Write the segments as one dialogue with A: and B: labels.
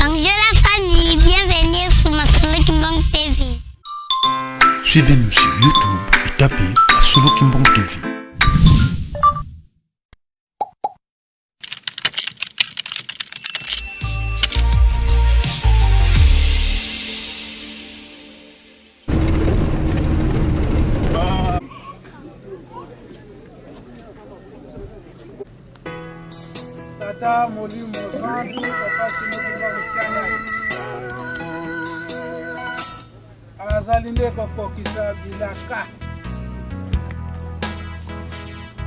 A: Bonjour la famille, bienvenue sur Masolo Kimbang TV.
B: Suivez-nous sur YouTube et tapez Masolo Kimbang TV.
C: Tata Molimo Santu, Papa Simon Kiangani azali nde kokokisa bilaka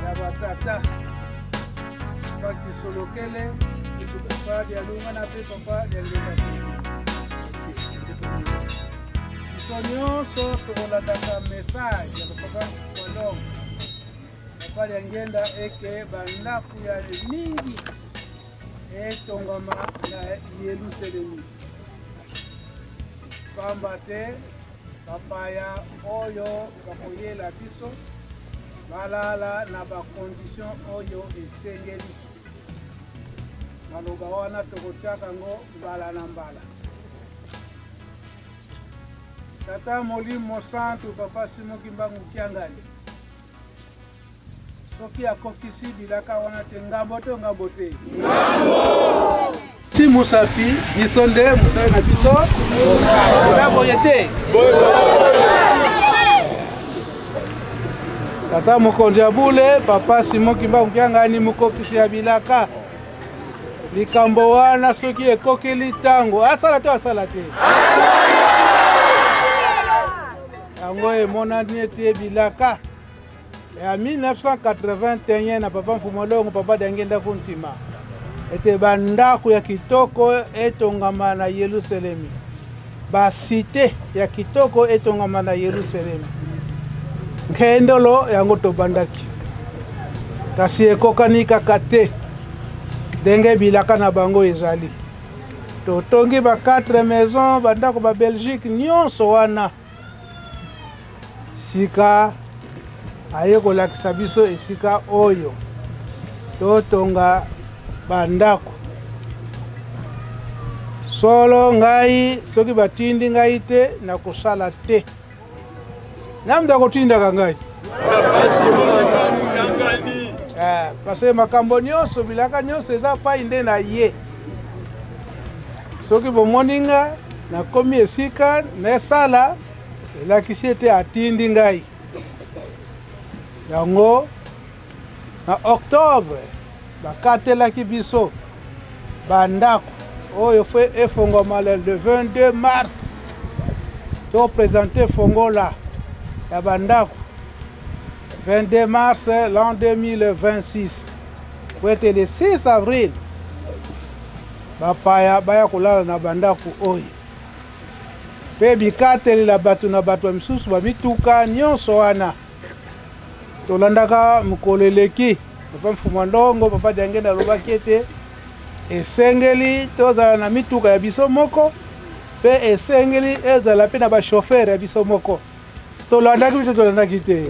C: ya batata papa Kisolokele, papa Dialungana mpe papa Diangenda. Biso nyonso tokolandaka message ya papa Walongo, papa Diangenda eke bandako ya mingi etongama na Yelusalemi, pamba te bapaya oyo bakoyela biso balala na bakondition oyo esengeli. Maloba wana tokotiaka yango mbala na mbala. Tata Molimo Santu, Papa Simon Kimbangu Kiangani, soki akokisi bilaka wana te, ngambo to ngambo te? Ngambo! Ti Musafi, biso nde mosala na biso eza boye te. Tata mokonzi ya bule, Papa Simon Kimbangu Kiangani, mokokisi ya bilaka. Likambo wana soki ekokeli ntango, asala to asala te? Yango emonani ete bilaka ya 1981 na Papa Mfumolongo, Papa Diangienda Kuntima, ete bandako ya kitoko etongama na Yelusalemi, basite ya kitoko etongama na Yelusalemi. Nkendolo yango tobandaki, kasi ekokani kaka te ndenge bilaka na bango ezali. Totongi ba 4 maison, bandako ba Belgique nyonso wana. Sika aye kolakisa biso esika oyo totonga bandako. Solo ngai soki batindi ngai te nakosala te. Nani akotindaka ngai? Eh, parce que makambo nyonso, bilaka nyonso eza pai nde na ye. Soki bomoni nga nakomi esika nesala, elakisi ete atindi ngai. Yango na octobre bakatelaki biso bandako oyo fo efongwama le 22 mars, to presente fongola ya bandako 22 mars l'an 2026, po ete le 6 avril bapaya baya kolala na bandako oyo, mpe bikatelela bato na bato ya misusu bamituka nyonso wana. Tolandaka mokolo eleki, Papa Mfumua Ndongo, Papa Diangenda alobaki ete esengeli tozala na mituka ya biso moko, mpe esengeli ezala mpe na bachauffeur ya biso moko. Tolandaki biso, tolandaki te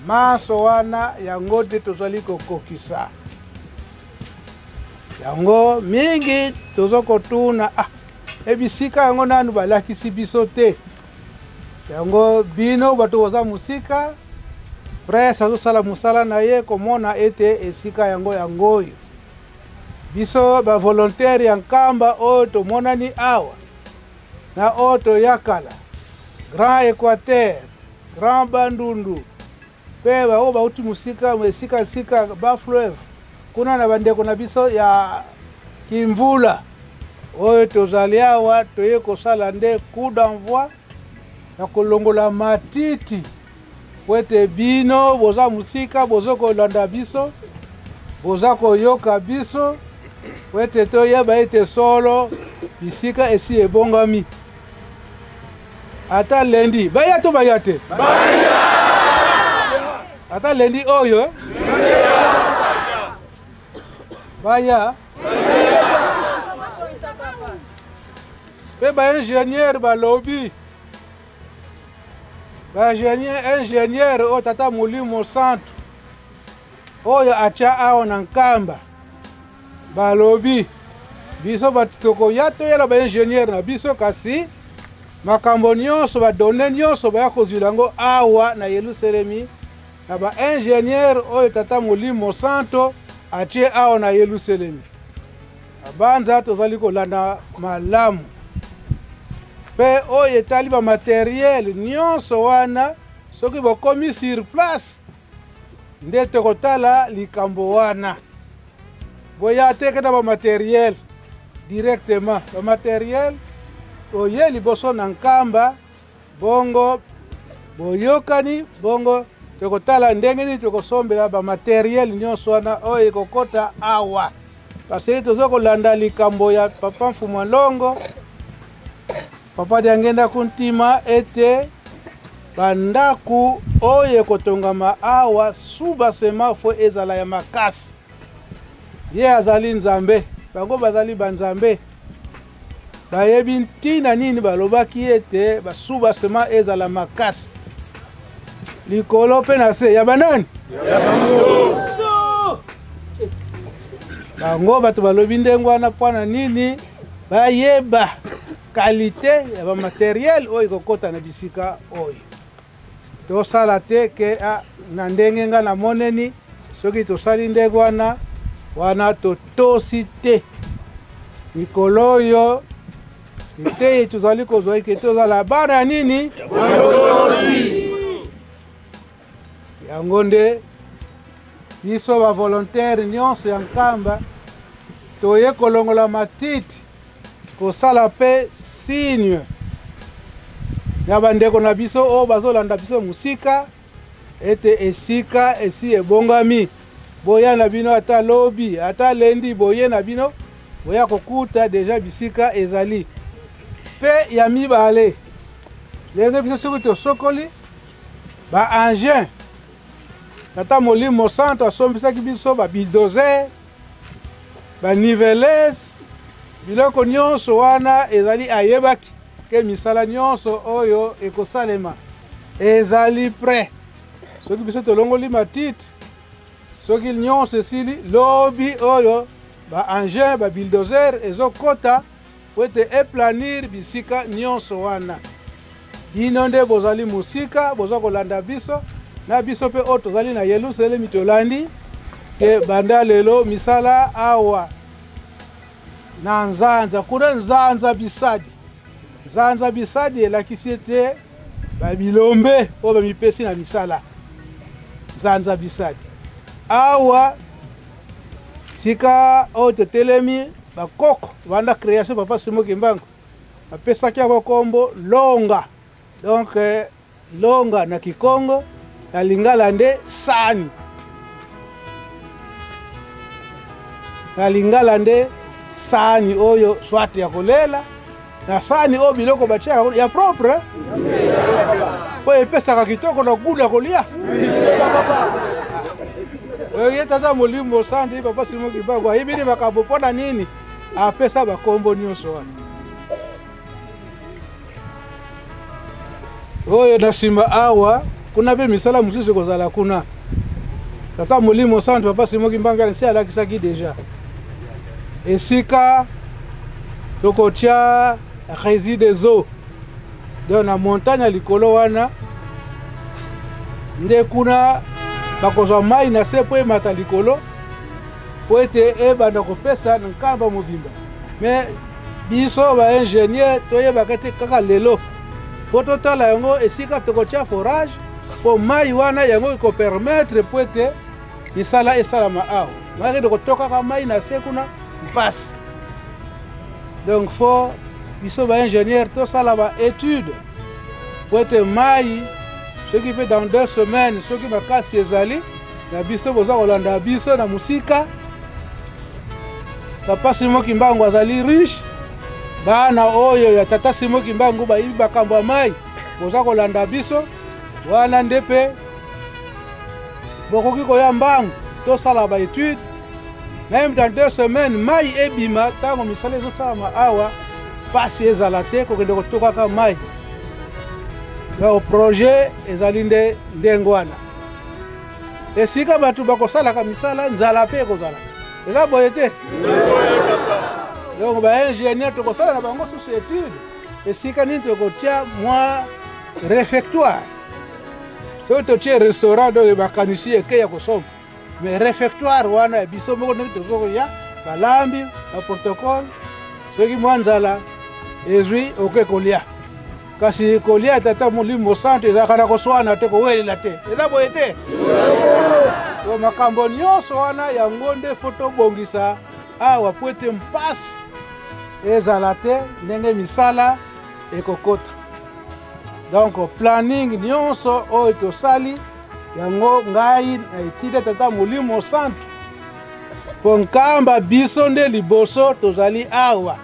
C: manso wana, yango nde tozali kokokisa yango mingi. Tozo kotuna ah, ebisika yango nanu balakisi biso te. Yango bino bato boza mosika, presse azosala mosala na ye komona ete esika yango yango oyo. Biso ba volontaire ya Nkamba oyo tomonani awa na oyo toyakala Grand Equateur, Grand Bandundu, mpe baoyo bauti mosika esika sika ba fleuve kuna na bandeko na biso ya Kimvula, oyo tozali awa, toye kosala nde coup d'envoi ya kolongola matiti, po ete bino boza mosika, boza kolanda biso, boza koyoka biso, po ete toyeba ete solo bisika esi ebongami. Ata lundi baya to baya te? Ata lundi oyo baya mpe baingénieur balobi, baingénieur oyo Tata Molimo Santu oyo atya awa na Nkamba, balobi Biso bato tokoya toyela ba ingénieur na biso, kasi makambo nyonso, ba données nyonso baya kozwila yango awa na Yelusalemi na ba ingénieur oyo Tata Molimo Santo atie awa na Yelusalemi. Banza tozali kolanda malamu mpe oyo etali ba materiel nyonso wana, soki bokomi sur place nde tokotala likambo wana. Boya te kena ba materiel directement, ba materiel oye liboso na Nkamba, bongo boyokani, bongo tokotala ndenge nini tokosombela ba materiel nyonso wana oyo ekokota awa, parce que toza kolanda likambo ya Papa Mfumu Longo, Papa Diangenda Kuntima, ete bandako oyo ekotongama awa soubassement fo ezala ya makasi. Ye azali Nzambe, bango bazali banzambe, bayebi ntina nini balobaki ete basoubassement ezala makasi likolo mpe na se ya banani? Bango bato balobi ndenge wana mpo na nini? Bayeba qualité ya ba materiel oyo ekokota na bisika oyo. Tosala te ke na ndenge nga namoneni, soki tosali ndenge wana wana totosi te. Mikolo oyo liteyi tozali kozwa eke tozala bana ya nini? Yango nde biso ba volontaire nyonso ya Nkamba toye kolongola matiti, kosala pe signe ya bandeko na biso oyo bazolanda biso mosika ete esika esi ebongami. Boya na bino ata lobi ata lendi, boye na bino boya kokuta deja bisika ezali. Pe ya mibale, ndenge biso soki tosokoli ba engin, Tata Molimo Santo asombisaki biso ba bulldozer, ba niveleuse, biloko nyonso wana ezali ayebaki ke misala nyonso oyo ekosalema ezali prêt. Soki biso tolongoli matiti, soki nyonso esili, lobi oyo ba engin, ba bulldozer ezokota po ete eplanir bisika nyonso wana. Bino nde bozali mosika, boza kolanda biso, na biso mpe oyo tozali na Yelusalemi tolandi ke banda lelo misala awa na Nzanza, kuna Nzanza Bisadi. Nzanza Bisadi elakisi ete babilombe oyo bamipesi na misala. Nzanza Bisadi awa sika oyo totelemi, bakoko banda création Papa Simon Kimbangu bapesaki yango kombo Longa. Donc Longa na Kikongo, na Lingala nde sani. Na Lingala nde sani oyo soit ya kolela, na sani oyo biloko batiaka ya propre po epesaka kitoko na goût ya kolia. Ye Tata Molimo Santu, Papa Simon Kimbangu ayebi nde makambo mpo na nini apesa bakombo nyonso wana. Oyo na nsima awa kuna mpe misala mosusu ekozala kuna. Tata Molimo Santu Papa Simon Kimbangu nsi alakisaki deja esika tokotia régie des eaux, donc na montagne ya likolo wana nde kuna bakozwa mai na se mpo emata likolo mpo ete ebanda kopesa na Nkamba mobimba. Mais biso ba ingénieur toyebaka te kaka lelo mpo totala yango esika tokotia forage mpo mai wana yango ekopermettre mpo ete misala esalama awa. Makende kotokaka mai na se kuna mpasi. Donc fo biso ba ingénieur tosala ba étude mpo ete mai soki mpe dans 2 semaines soki makasi ezali na biso, boza kolanda biso na mosika. Papa Simon Kimbangu azali riche, bana oyo ya Tata Simon Kimbangu bayibi makambo ya mai, boza kolanda biso wana nde mpe bokoki koya mbangu tosala ba étude même dans 2 semaines mai ebima. Ntango misala ezosalama awa pasi ezala te kokende kotokaka mai. Donc projet ezali nde ndenge wana, esika bato bakosalaka misala, nzala mpe ekozala. Eza boye te? Donc ba ingénieur tokosala na bango susu étude esika nini tokotia mwa réfectoire. Soki totie restaurant, donc bakanisi eke ya kosomba, mais réfectoire wana ya biso moko, ndenge tozokoya balambi ba protocole, soki mwa nzala ezwi, oke kolia. Kasi kolia Tata Molimo Santu ezalaka na koswana te, kowelela te, eza boye te. To makambo nyonso wana, yango nde fo tobongisa awa po ete mpasi ezala te ndenge misala ekokota. Donc planning nyonso oyo tosali yango, ngai na etida Tata Molimo Santu mpo Nkamba biso nde liboso tozali awa,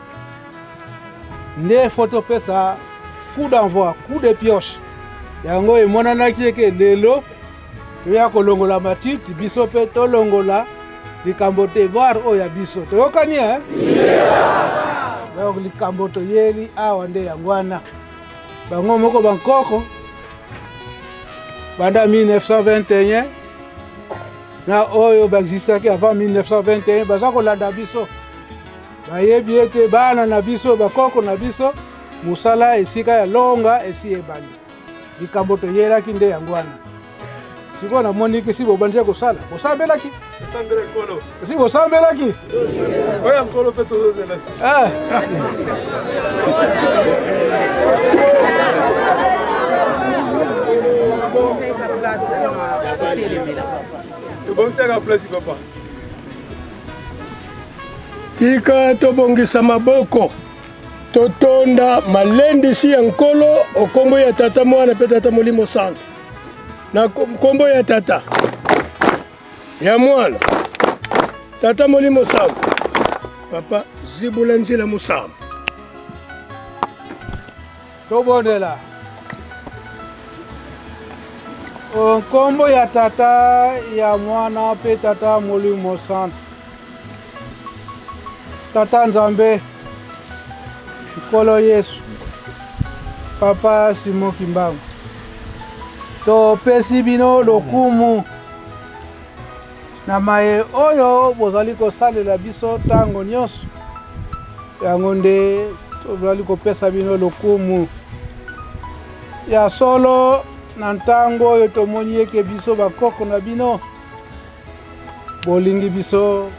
C: nde fo topesa coup d'envoi, coup de pioche. Yango emonanaki eke lelo toya kolongola matiti, biso mpe tolongola likambo devoir oyo ya biso. Toyokani, eh? Donc likambo toyeli awa nde yango wana. Bango moko bankoko banda 1921 na oyo baexistaki avant 1921 baza kolanda biso, bayebi ete bana na biso, bakoko na biso, mosala esika ya longa esi ebandi. Likambo toyelaki nde yango wana. Sikoyo namoniki si bobandi kosala, bosambelaki? Esi bosambelaki?
D: Oyo nkolo mpe tozozela susu.
C: Ah.
D: Tobongisaka place, papa.
E: Tika tobongisa maboko, totonda malendisi ya Nkolo okombo ya Tata, Mwana mpe Tata Molimo Santo. Na nkombo ya Tata, ya Mwana, Tata Molimo Santo. Papa, zibula nzela mosamba.
C: Tobondela. Nkombo ya Tata, ya Mwana mpe Tata Molimo Santo. Tata Nzambe, Nkolo Yesu, Papa Simon Kimbangu, topesi bino lokumu na maye oyo bozali kosalela biso ntango nyonso. Yango nde tozali kopesa bino lokumu ya solo na ntango oyo tomoni eke biso bakoko na bino bolingi biso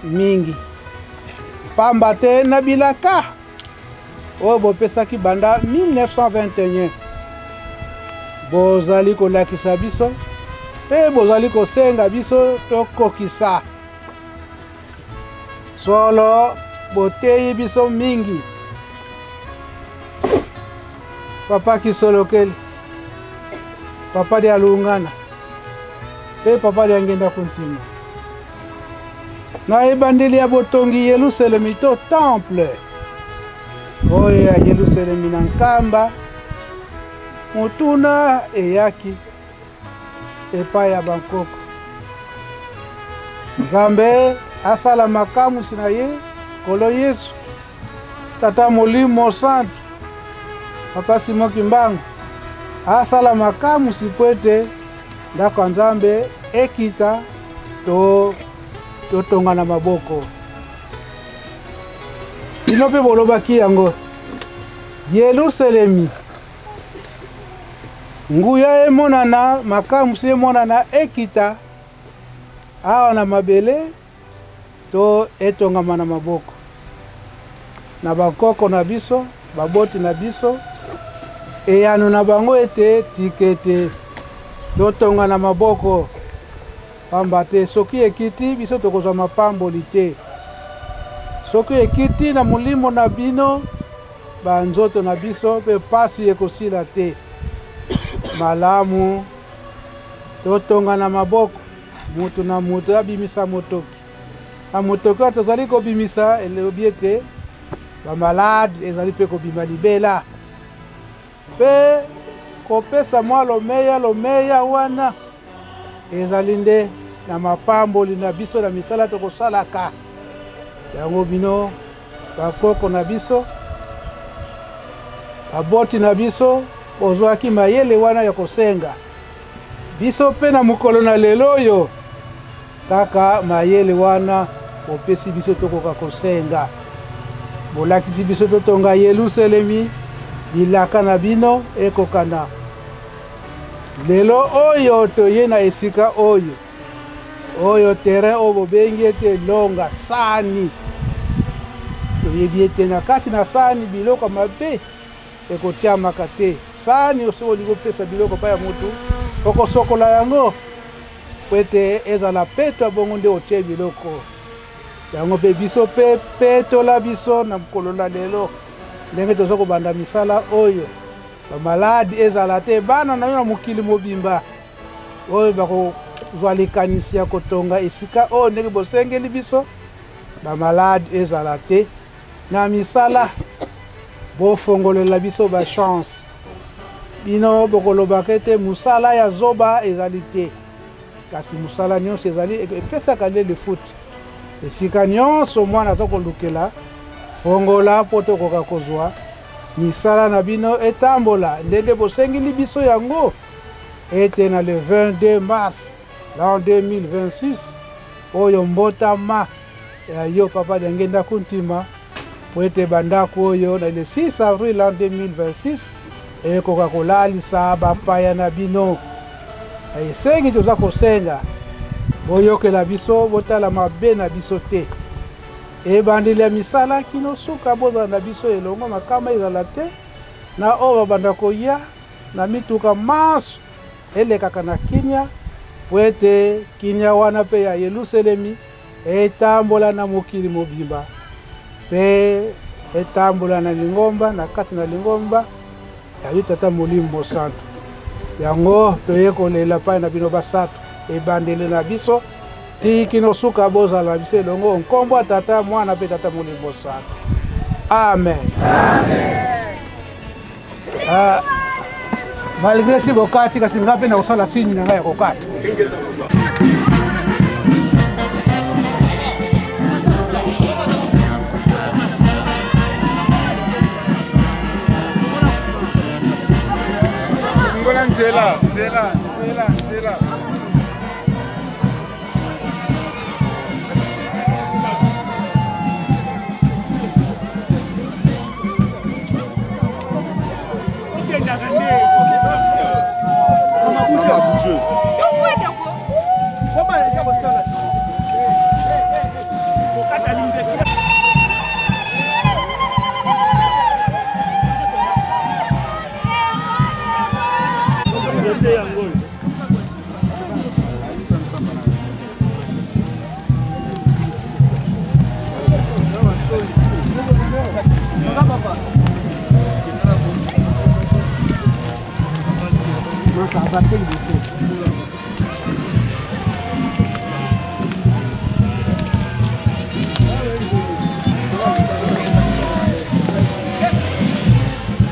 C: mingi, pamba te na bilaka oyo bopesaki banda 1921, bozali kolakisa biso mpe bozali kosenga biso tokokisa. Solo boteyi biso mingi. Papa Kisolokeli, Papa Dialungana mpe Papa Diangenda Kuntima, na ebandeli ya botongi Yelusalemi to temple oyo ya Yelusalemi na Nkamba, motuna eyaki epai ya bankoko. Nzambe asala makamwisi na ye, Nkolo Yesu, Tata Molimo Santu, Papa Simon Kimbangu asala makamwisi po ete ndako ya Nzambe ekita to totonga na maboko. Bino mpe bolobaki yango, Yelusalemi nguya emonana, makamwisi emonana, ekita awa na mabele to etongama na maboko na bakoko na biso, baboti na biso. Eyano na bango ete tika ete totonga na maboko, pamba te soki ekiti, biso tokozwa mapamboli te. Soki ekiti na molimo na bino, banzoto na biso mpe pasi ekosila te. Malamu totonga na maboko, moto na moto abimisa motoki. Na motoki oyo tozali kobimisa, elobi ete bamalade ezali mpe kobima libela, mpe kopesa mwa lomeya lomeya wana ezali nde na mapamboli na biso na misala tokosalaka yango. Bino bakoko na biso, baboti na biso, bozwaki mayele wana ya kosenga biso mpe na mokolo na lelo oyo, kaka mayele wana opesi biso, tokoka kosenga. Bolakisi biso totonga Yelusalemi, bilaka na bino ekokana. Lelo oyo toye na esika oyo, oyo terrain oyo bobengi ete longa sani. Toyebi ete na kati na sani biloko mabe ekotiamaka te. Sani soki olingi opesa biloko epai ya motu, okosokola yango po ete ezala petwa, bongo nde otie biloko yango. Mpe biso mpe petola biso na mokolo na lelo, ndenge toza kobanda misala oyo, bamaladi ezala te. Bana na yo na mokili mobimba oyo bakozwa likanisi ya kotonga esika oyo ndenge bosengeli biso, bamaladi ezala te. Na misala bofongolela biso bachance. Bino bokolobaka ete mosala ya zoba ezali te, kasi mosala nyonso ezali epesaka nde lifuti. Esika nyonso mwana aza kolukela, fongola mpo tokoka kozwa misala na bino etambola ndenge bosengeli biso yango, ete na le 22 mars l'an 2026 oyo mbotama ya yo Papa Diangienda Kuntima, po ete bandako oyo na le 6 avril l'an 2026 ekoka kolalisa bapaya na bino. Esengi toza kosenga boyokela biso, botala mabe na biso te. Ebandeli ya misala kino suka bozala na biso elongo, makama ezala te na oyo babanda koya na mituka manso elekaka na kinia, po ete kinia wana pe ya Yeluselemi etambola na mokili mobimba pe etambola na lingomba, na kati na lingomba ya yo Tata Molimo Mosantu. Yango toye kolela pai na bino basato, ebandeli na biso ti kino suka, bozala na biso elongo, nkombo ya Tata, Mwana pe Tata Molimo Mosantu. Amen, amen. Malgré si bokati, kasi nga mpe nakosala signe na ngai ya kokata.
D: Ngola nzela, nzela, nzela, nzela.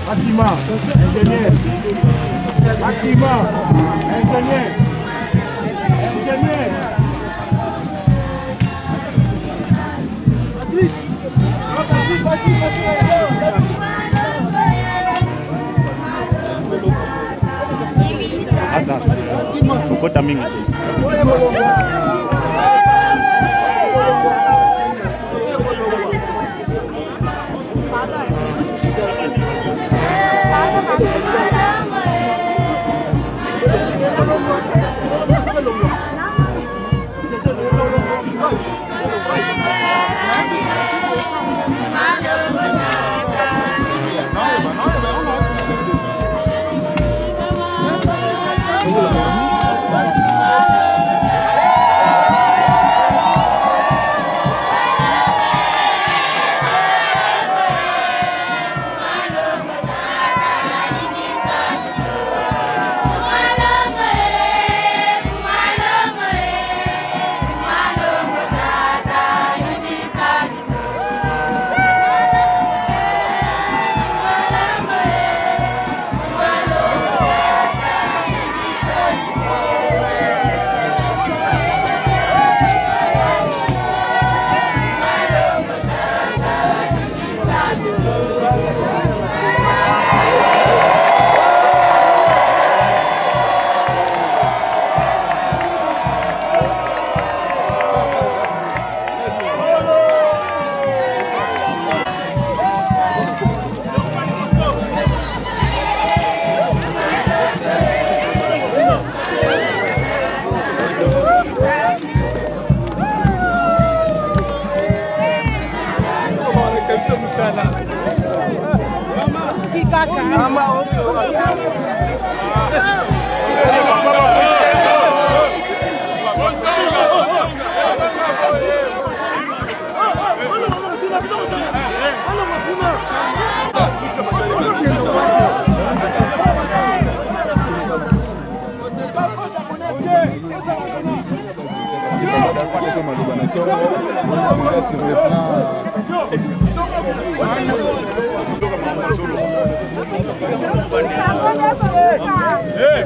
D: Fatima, ingénieur. Fatima, ingénieur. Ingénieur.
F: Asa, kokota mingi te.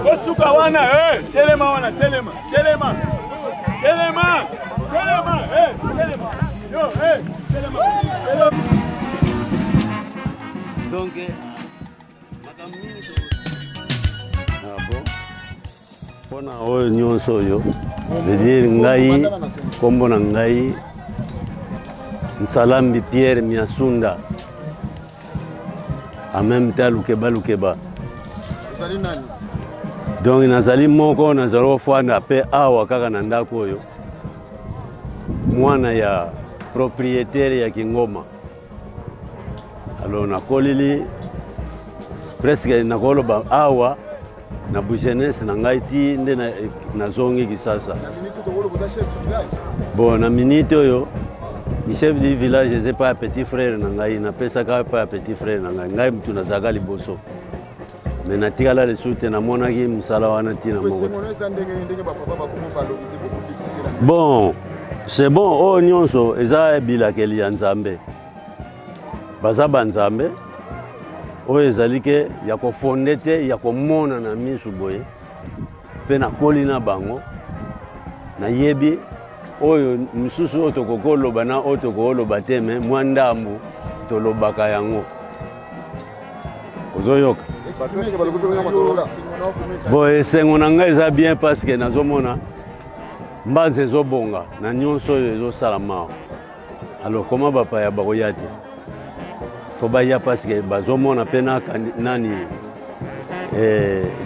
E: Bosuka wana, eh, telema wana, telema, telema, telema, telema, eh, telema, yo, eh, telema, telema.
G: Donc, makambo mingi ah bon? Mpona oyo nyonso oyo veut-dire ngai nkombo na ngai Nsalambi Pierre Miasunda, en même temps Lukeba Lukeba.
D: Ozali nani?
G: Donc nazali moko nazali kofanda mpe awa kaka na ndako oyo, mwana ya propriétaire ya Kingoma. Alors nakolili presque nakoloba awa na bujeunesse na ngai ti nde nazongi Kisasa. Bon, na minute oyo chef du village eza epai ya petit frère na ngai, napesaka epai ya petit frère na ngai. Ngai mutu nazalaka liboso, me natikala lisusu te, namonaki mosala wana ntina moko. Bon, c'est bon, oyo nyonso eza bilakeli ya Nzambe, baza banzambe oyo ezali ke ya kofonde te, ya komona na misu boye. Mpe nakoli na bango, nayebi oyo mosusu oyo tokoki koloba na oyo tokoki koloba te, me mwa ndambu tolobaka yango. Ozoyoka bo esengo na ngai eza bien parce que nazomona Mbanza ezobonga na nyonso oyo ezosalama. Alors koma bapaya bakoya te, fo baya parce que bazomona mpe na nani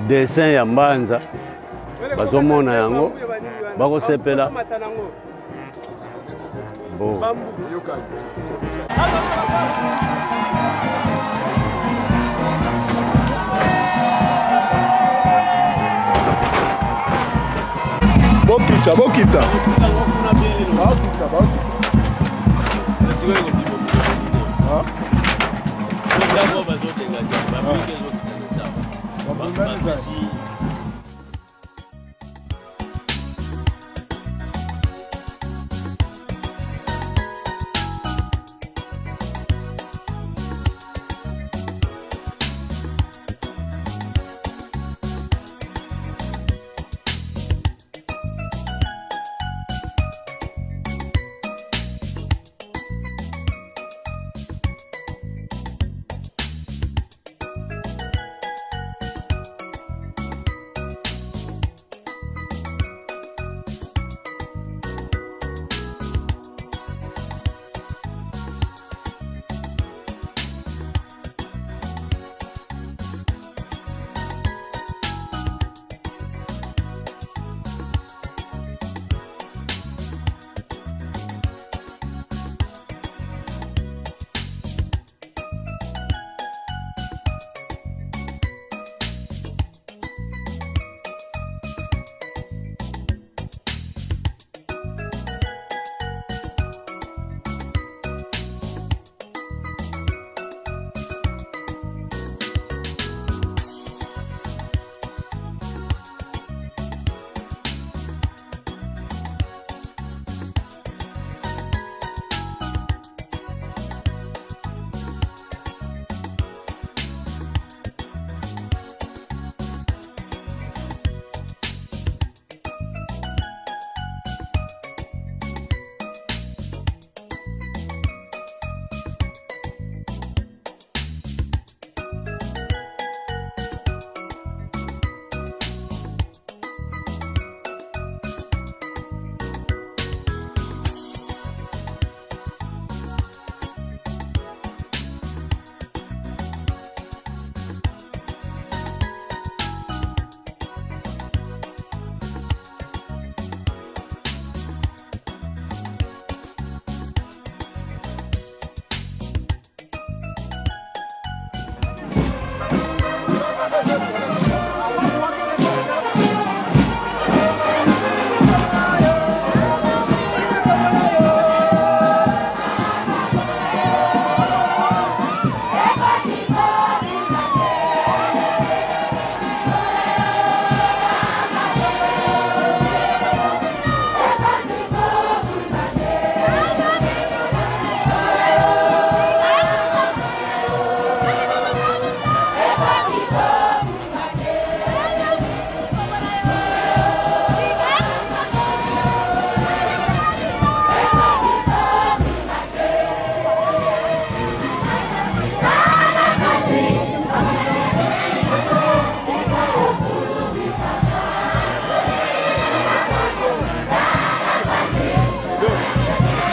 G: dessin ya Mbanza, bazomona yango bakosepela bo.
D: Bokita, bokita. Baokita, baokita.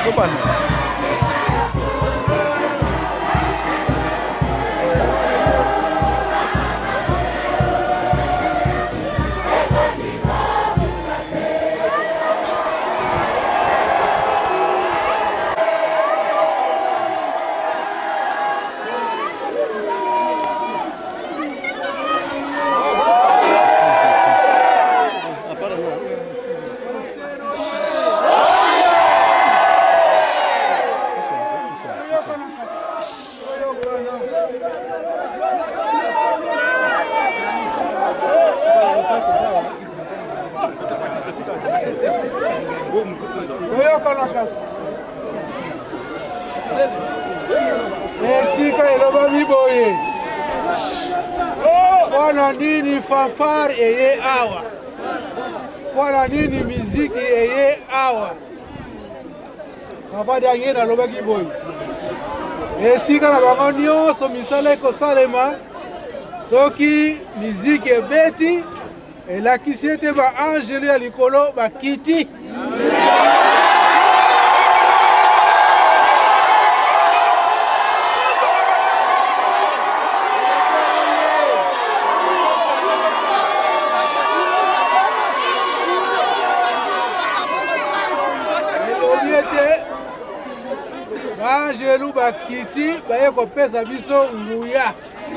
D: Tobanda.
C: Toyokana kasi esika elobami boye mpo na nini fanfare eye awa mpo na nini miziki eye awa papa Diangienda alobaki boye esika na bango nyonso misala ekosalema soki miziki ebeti elakisi ete baangelu ya likolo bakiti. Elobi ete baangelu bakiti baye kopesa biso nguya.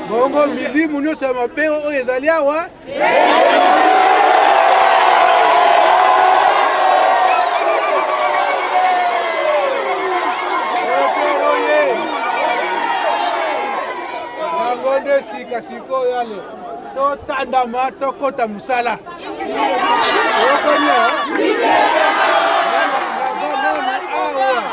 C: Bongo milimu nyonso ya mabe oyo ezali awa yango nde sika sikoyo ale totandama tokota mosala oyokani naza nanu awa.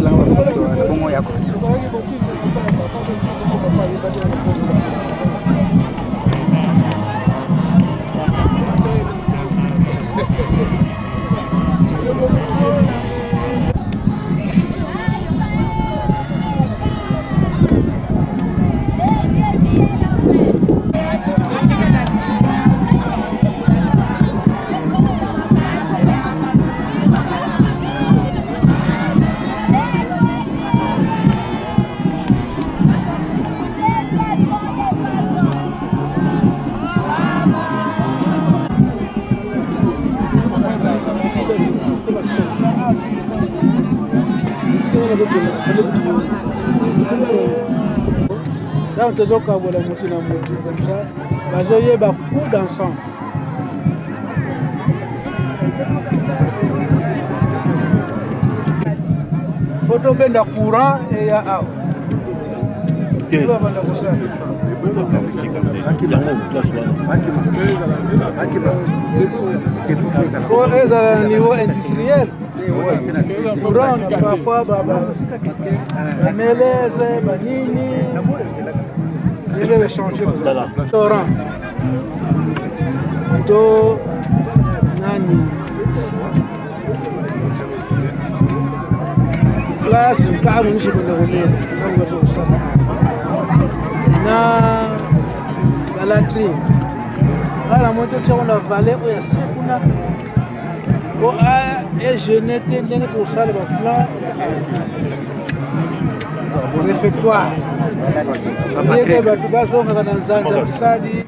H: Osalelanga bafoto wana bongo yako.
C: Ntango tozokabola motu na motu comme ça bazoyeba coup d'ensemble. Faut tobenda courant eya awa. Babanda kosala. Po ezala na niveau industriel. Courant parfois bameleze banini ndenge echange restaurant to nani place ntango nyonso benda kolela ntango baza kosala na balatrine nga na moni totiango na vale oyo ya se kuna po egene te ndenge tosala baplan réfectoire ndenge bato bazongaka na nzanza bisali.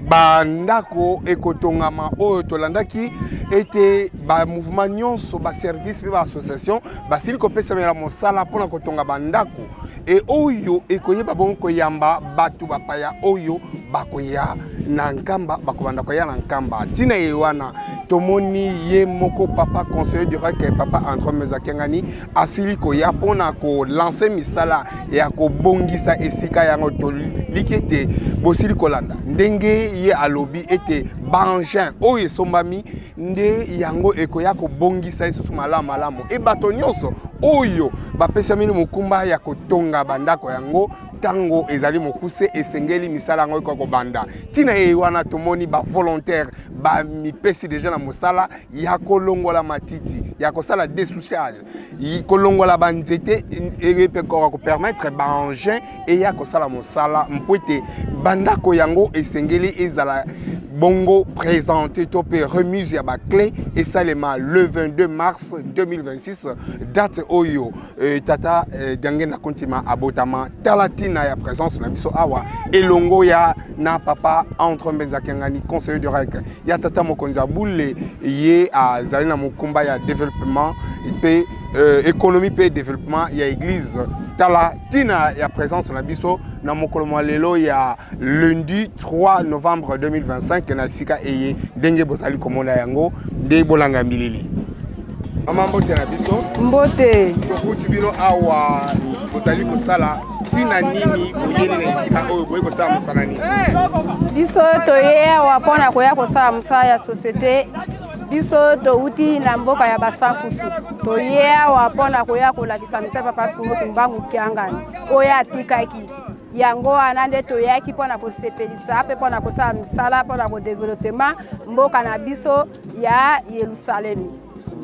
D: Bandako ekotongama oyo tolandaki ete bamouvement nyonso, baservice mpe baassociation basili kopesamela mosala mpona kotonga bandako e oyo ekoyeba bongo koyamba bato bapaya oyo bakoya na Nkamba, bakobanda koya na Nkamba. Ntina ye wana tomoni ye moko papa conseiller du rec papa André Mezakengani asili koya mpona kolanse misala ya kobongisa esika yango. Toliki ete bosili kolanda ndenge ye alobi ete baengin oyo esombami nde yango ekoya kobongisa lisusu malamu malamu, e bato nyonso oyo bapesameli mokumba ya kotonga bandako yango ntango ezali mokuse esengeli misala yango ekoya kobanda. Ntina ye wana tomoni bavolontaire bamipesi deja na mosala ya kolongola matiti, ya kosala dessouchage, kolongola banzete ekoka kopermettre baengin eya kosala mosala, mpo ete bandako yango esengeli ezala bongo présente to mpe remise ya baclé esalema le 22 mars 2026, date oyo tata Diangenda Kontima abotama. Tala ntina ya présence na biso awa elongo ya na papa Entre Mbenza Kiangani, conseiller du rec ya tata mokonzi ya bule. Ye azali na mokumba ya développement mpe économie mpe développement ya église. Tala ntina ya présence na biso na mokolo mwa lelo ya lundi 3 novembre 2025 na esika eye ndenge bozali komona yango nde bolanda milili. Mama, mbote na biso.
I: Mbote.
D: Tokuti bino awa bozali kosala ntina nini? Boyeli na esika oyo boye kosala mosala nini?
I: Biso toye awa mpona koya kosala mosala ya société. Biso touti na mboka ya Basankusu. Toye awa mpona koya kolakisa misala papa Simon Kimbangu Kiangani oyo atikaki. Yango wana nde toyaki mpona kosepelisa mpe mpona kosala misala mpona kodevelopema mboka na biso ya Yerusalemi.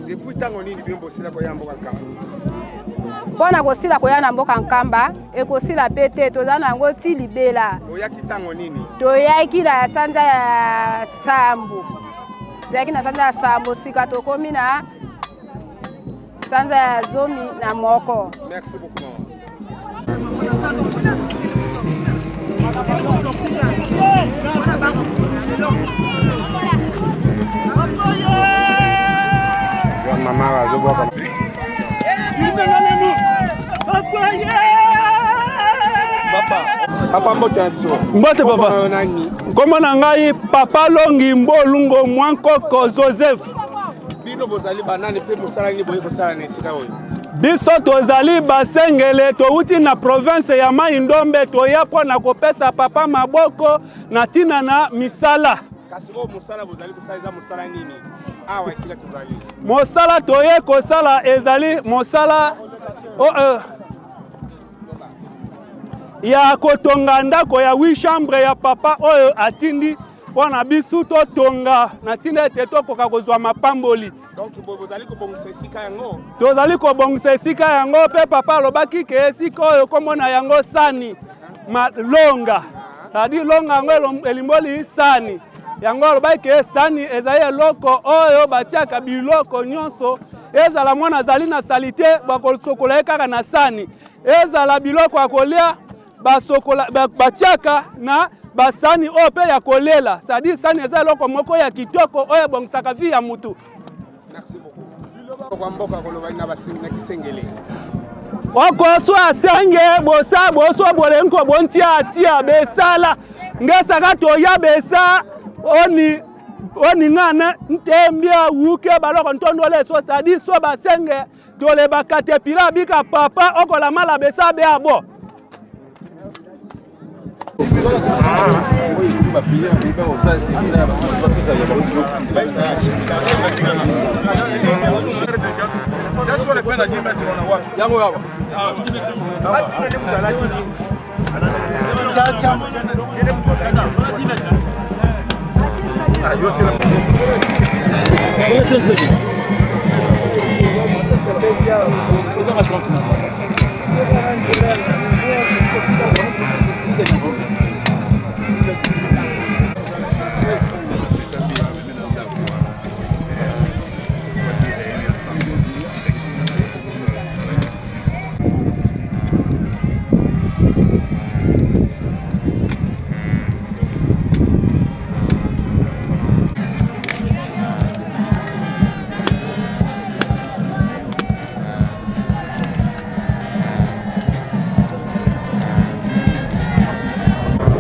D: Depuis ntango nini bino bosila koya mboka Nkamba?
I: Mpona kosila koya na mboka Nkamba ekosila mpe te, toza na yango ti libela.
D: Oyaki ntango nini?
I: Toyaki na sanza ya sambo, toyaki na sanza ya sambo, sika tokomi na sanza ya 11.
D: Merci beaucoup mama. Mama bazobwaka Papa mbote na biso.
C: Mbote papa. Nkombo na ngai Papa Longi Mbolungo Mwankoko Joseph.
D: Bino bozali banani mpe mosala nini boye kosala na esika oyo?
C: Biso tozali basengele, towuti na province ya Mai Ndombe, toya mpo na kopesa papa maboko na ntina na misala.
D: Kasi oyo mosala bozali kosala eza mosala nini awa esika tozali?
C: Mosala toye kosala ezali mosala oh, ya kotonga ndako ya 8 chambre ya papa oyo atindi mpo na biso totonga na ntina ete tokoka kozwa mapamboli.
D: Donc bozali kobongisa esika yango?
C: Tozali kobongisa esika yango mpe papa alobaki ke esika oyo nkombo na yango sani malonga, c'est-à-dire longa yango elimboli sani yango alobaki ke sani ezali eloko oyo batiaka biloko nyonso, ezala mwana azali na salite bakosokola ye kaka na sani, ezala biloko ya kolia basokola batiaka na basani oyo mpe ya kolela, c'est-à-dire sani eza eloko moko ya kitoko oyo ebongisaka vie ya mutu.
D: Merci beaucoup. Kwa mboka koloba na basengi na kisengele.
C: Okoso asenge bosa boso bolenko bontia tia besala ngesaka toya besa oni oni ngana ntembia wuke baloko ntondole so sadi so basenge tole bakatepila bika papa okola mala besa be abo.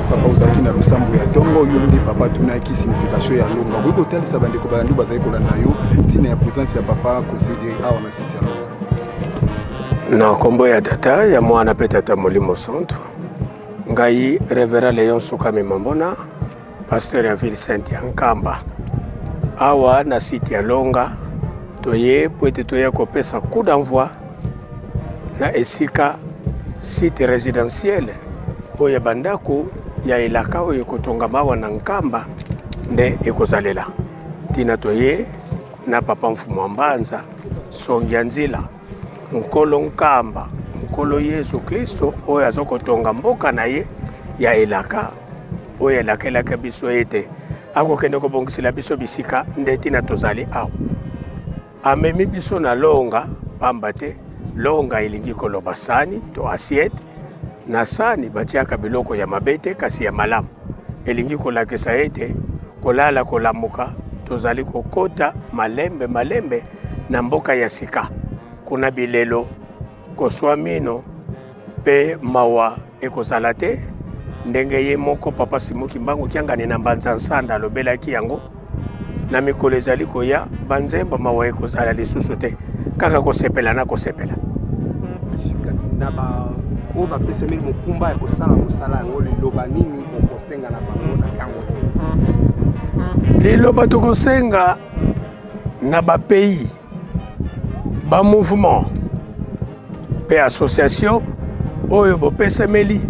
B: Papa ozalaki na losambo ya ntongo yo nde papa atunaki signification ya longa okoki kotalisa bandeko balandi bazali kolanda yo ntina ya présence ya papa conseiller awa na site ya longa
E: na nkombo ya tata ya mwana mpe tata molimo santu ngai reverend leon sukami mambona pasteur ya ville sainte ya nkamba awa na site ya longa toye mpo ete toya kopesa coup d'envoi na esika site residentielle oyo ya bandako ya elaka oyo ekotongama awa na Nkamba nde ekozalela ntina toye na papa Mfumu wa Mbanza Songi ya Nzila Nkolo Nkamba Nkolo Yesu Klisto oyo aza kotonga mboka na ye ya elaka oyo elakelaka biso ete akokende kobongisela biso bisika nde ntina tozali awa. Amemi biso na longa pamba te longa elingi koloba sani to assiette. Na sani batiaka biloko ya mabe te kasi ya malamu. Elingi kolakisa ete kolala kolamuka tozali kokota malembe malembe na mboka ya sika. Kuna bilelo, koswa mino pe mawa ekozala te ndenge ye moko Papa Simon Kimbangu Kiangani na Mbanza Nsanda alobelaki yango. Na mikolo ezali koya, banzembo mawa ekozala lisusu te, kaka kosepela na kosepela.
D: Na ba oyo bapesameli mokumba ya kosala mosala yango, liloba nini okosenga na bango na ntango oyo?
E: Liloba tokosenga na ba pays, ba mouvement mpe association oyo bopesameli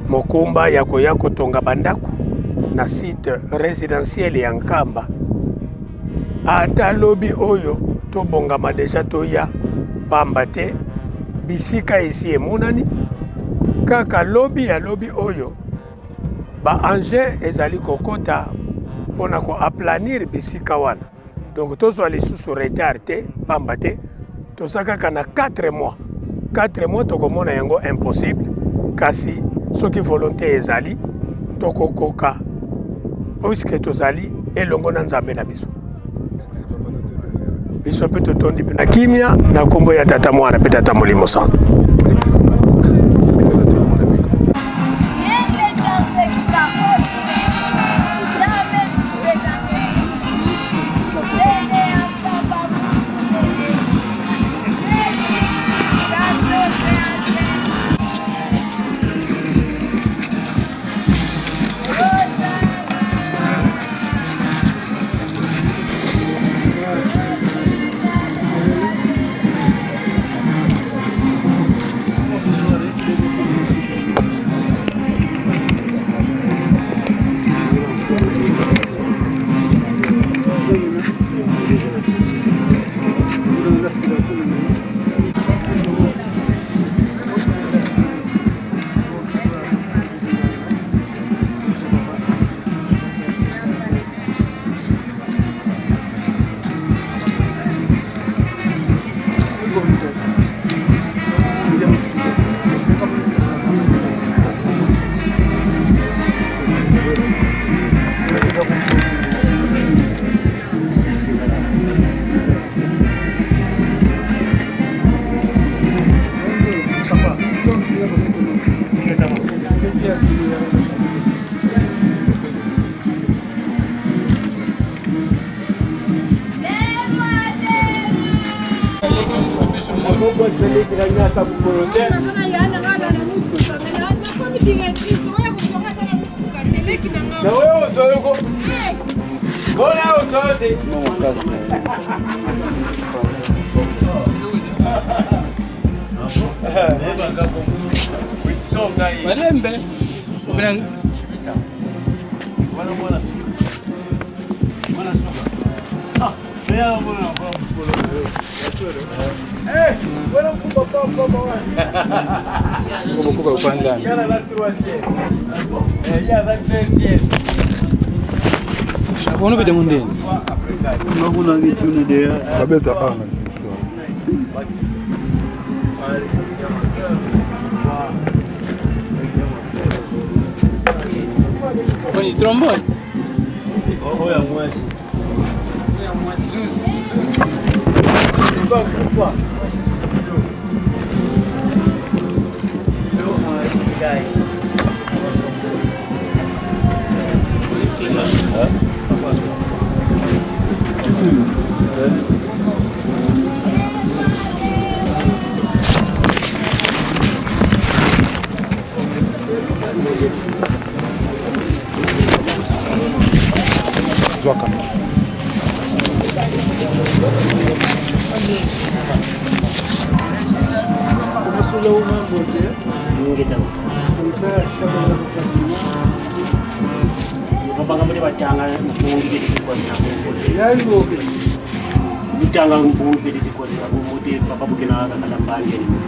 E: mokumba ya koya kotonga bandako na site residentiel ya Nkamba, ata lobi oyo tobongama deja toya, pamba te bisika esi emonani kaka lobi ya lobi oyo ba engins ezali kokota mpo na ko aplanir bisika wana. Donc tozwa lisusu retard te, pamba te toza kaka na 4 mois. 4 mois tokomona yango impossible, kasi soki volonté ezali tokokoka, puisque tozali elongo na Nzambe na biso. Biso mpe totondi na kimia na nkombo ya Tata, Mwana mpe Tata Molimo Santo.
H: Malembe.
B: Babeta awa na liboso.
H: Boni trombone.
G: Oyo ya mwasi.
B: Zwa kamera.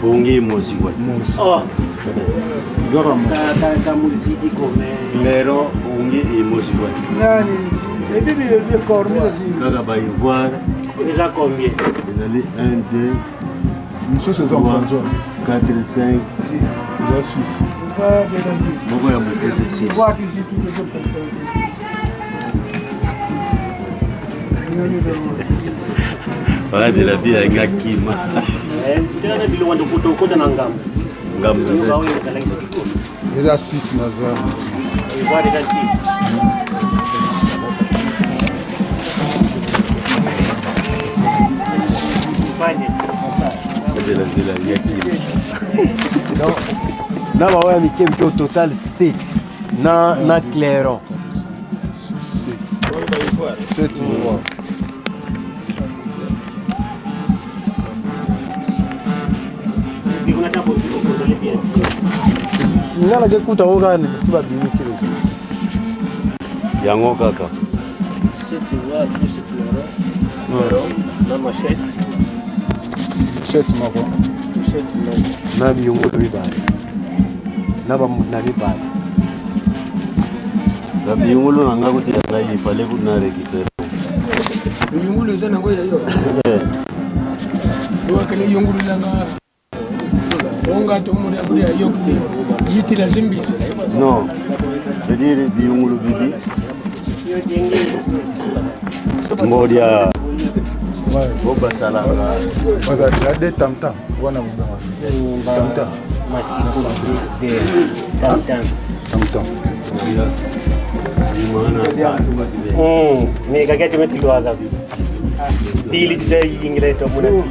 G: Bungi mosi kwa.
H: Oh.
B: Zwa
G: Lero bungi imosi kwa.
C: Nani? Ebibi ebi cornise zi.
G: Kaka ba ivoire.
F: Eza combien?
G: Ezali 1 2
B: Mosusu eza mpanzo.
G: 4 5 6.
B: Eza 6.
G: Moko ya moke 6. Paka de la vie ya kima.
F: Tena biloko ndokota na ngambo.
G: Ngambo.
B: Eza 6 na zama.
F: Ivoire eza 6.
G: De la vie ya kima.
J: Na baoyo ya mike mike au total 7 na, na clairon
B: 7 ivoire.
J: Nga nake kuta ngo kaka ti babimisi leki
G: Yango kaka.
F: 7 ivoire plus clairon. Na machette.
B: 7 moko.
F: 7 moko.
J: Na biyongolo mibale na bamutu na mibale
G: Na biyongolo na nga kuti ya ngai ifale kuna récupérer.
E: Yungulu eza nango ya yo. Wakele yungulu nanga. Onga to muri aburi ya yo yitila zimbisi.
G: Non. Je veux dire biyungulu bibi. Ngodia. Bobasalanga.
B: Ya de tamtam wana mobanga. Tamtam.
F: Tamtam.
B: Tamtam.
F: Me kake tumetilwaga pili tutayingila itomuna pili.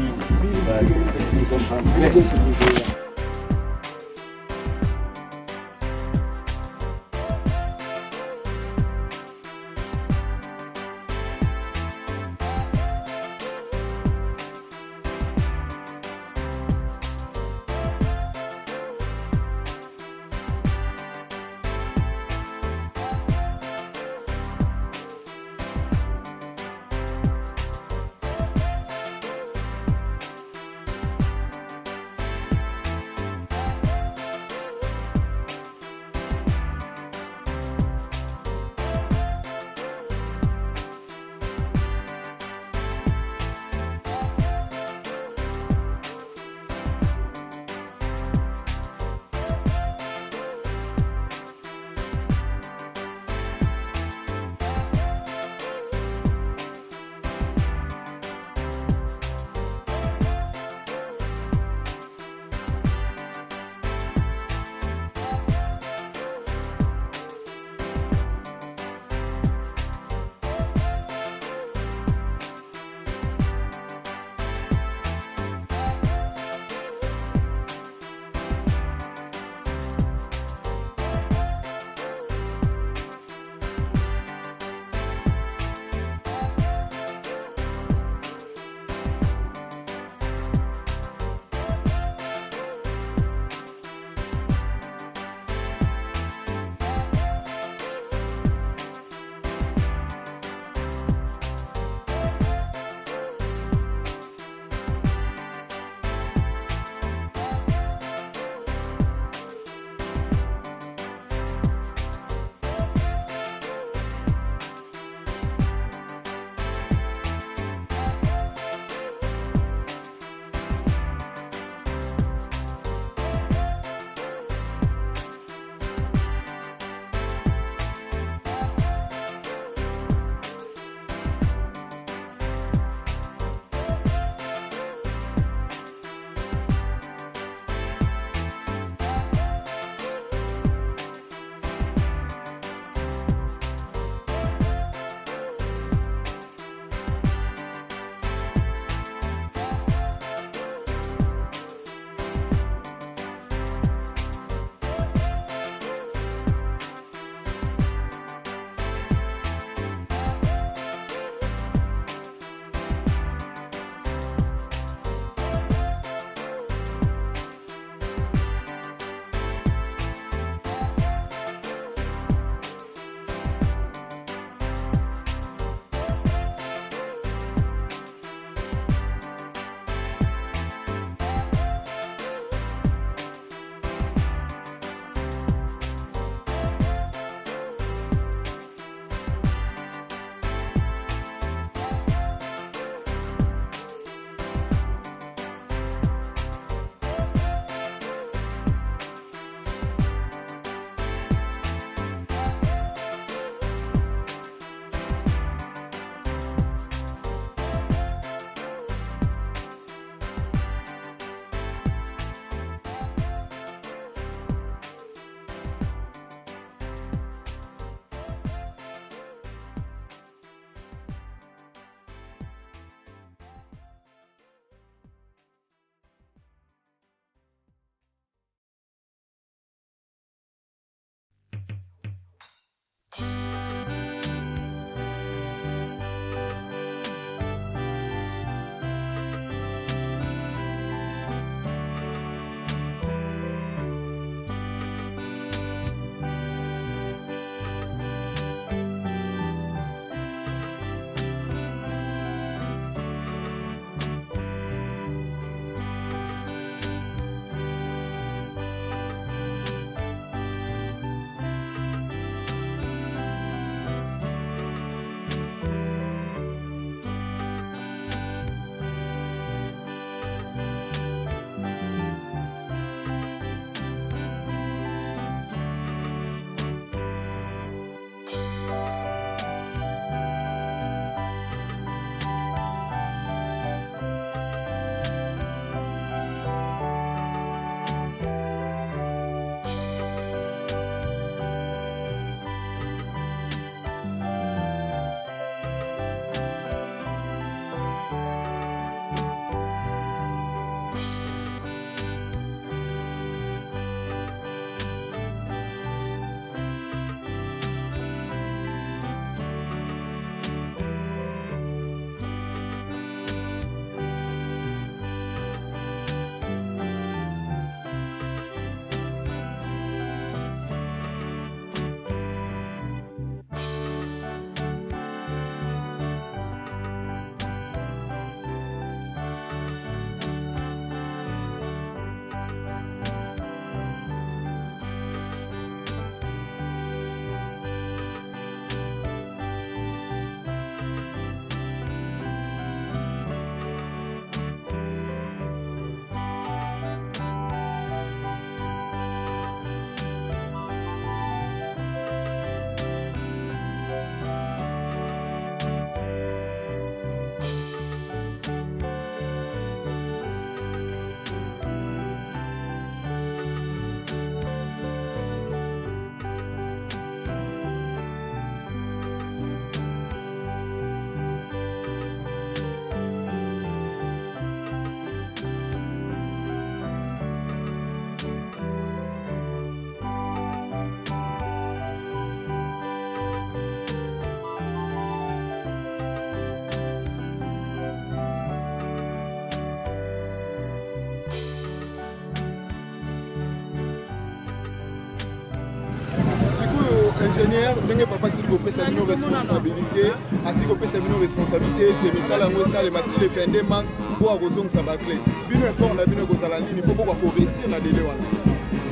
B: Ingénieur, ndenge papa asili kopesa bino responsabilité, asili kopesa bino responsabilité ete misala yango esalema ti le 22 mars mpo akozongisa baclé, bino effort na bino ekozala nini mpo bokoka koréussir na délai wana?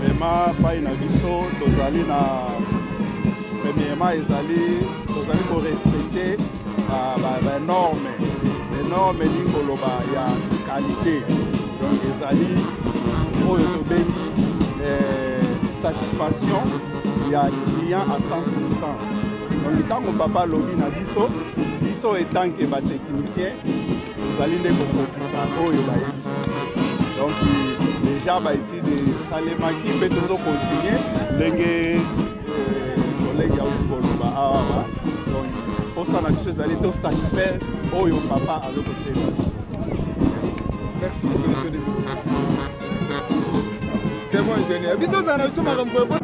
H: Vraiment, pai na biso tozali na, premièrement ezali tozali korespecte banorme. Banorme elingi koloba ya qualité, donc ezali oyo tobengi satisfaction ya client à 100. Donc ntango papa alobi na biso, biso etanke batechnicien tozali nde kokokisa oyo bayebisi biso. Donc déjà baétude esalemaki mpe tozokontinue ndenge collègue auti koloba awa. Donc mposa na biso ezali tosatisfaire oyo papa aza kosenga biso.
B: Merci beaucoup. C'est bon, ingénieur. Biso ozala na biso makambo.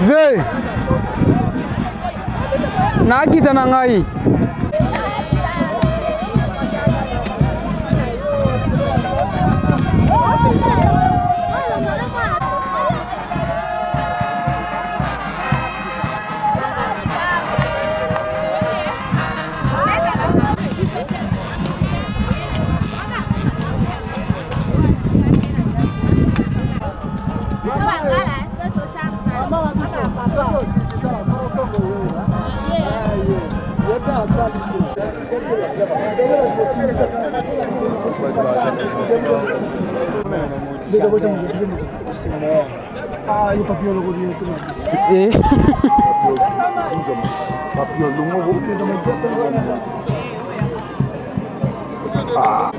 K: Ve nakita na ngai. Eh.
B: Ah.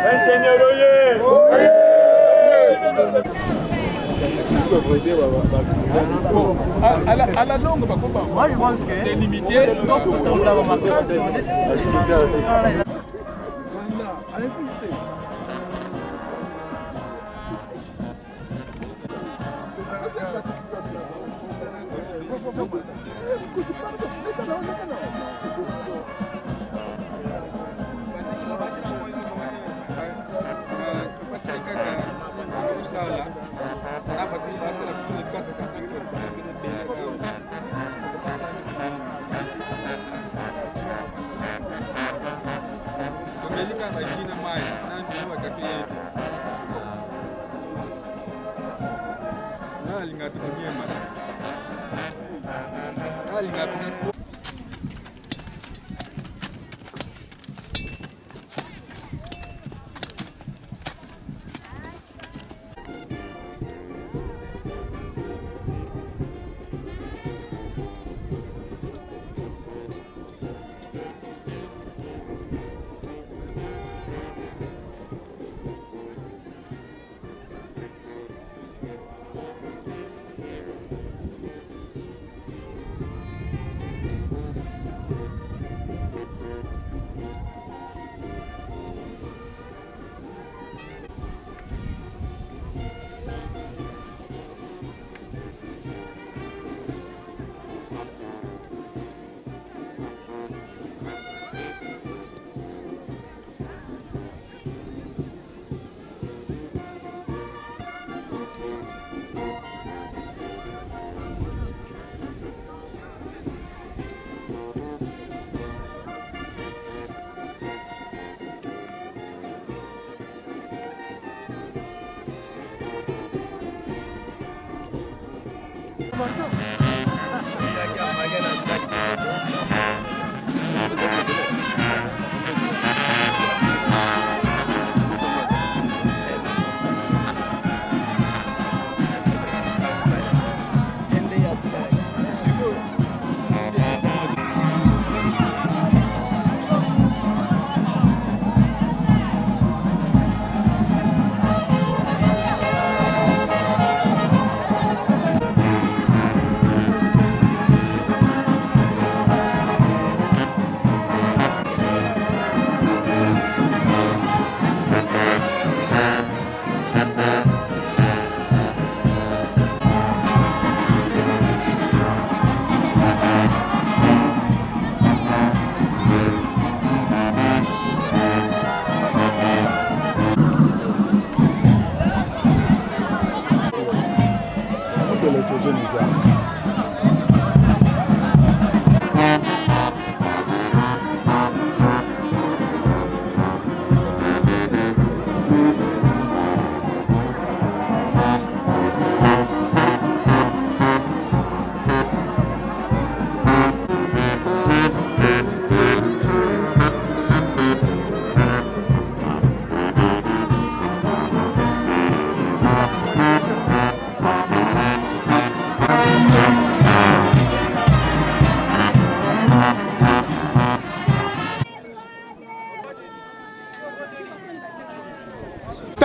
E: Ingénieur oye!
L: Bon, à la longue, moi je pense que délimiter, donc on l'a
M: tomelika bajina mai na batatu yetu nalinga tokonyema nalinga pena.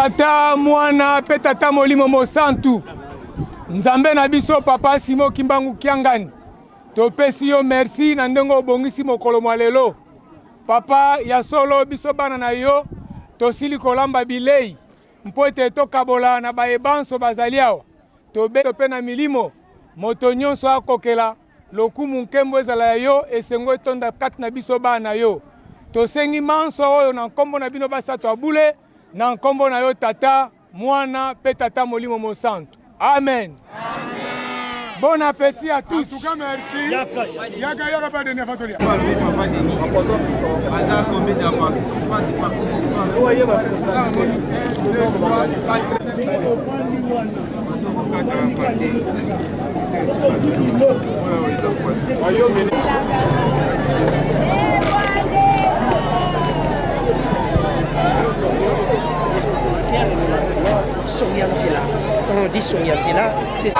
E: Tata Mwana mpe Tata Molimo Mosantu, Nzambe na biso Papa Simo Kimbangu Kiangani, topesi yo merci na ndenge obongisi mokolo mwa lelo. Papa, ya solo biso bana na yo tosili kolamba bilei mpo ete tokabola na baye banso bazali awa. Tobe mpe na milimo moto nyonso akokela lokumu, nkembo ezala ya yo, esengo etonda kati na biso bana na yo. Tosengi manso oyo na nkombo na bino basato ya bule, na nkombo na yo Tata, Mwana mpe Tata Molimo Mosantu. Amen. Amen. Bon appétit à tous. En tout cas, merci.
B: Yaka, yaka, yaka pas de Nefatolia.
N: songi ya nzela. Quand on dit songi ya nzela, c'est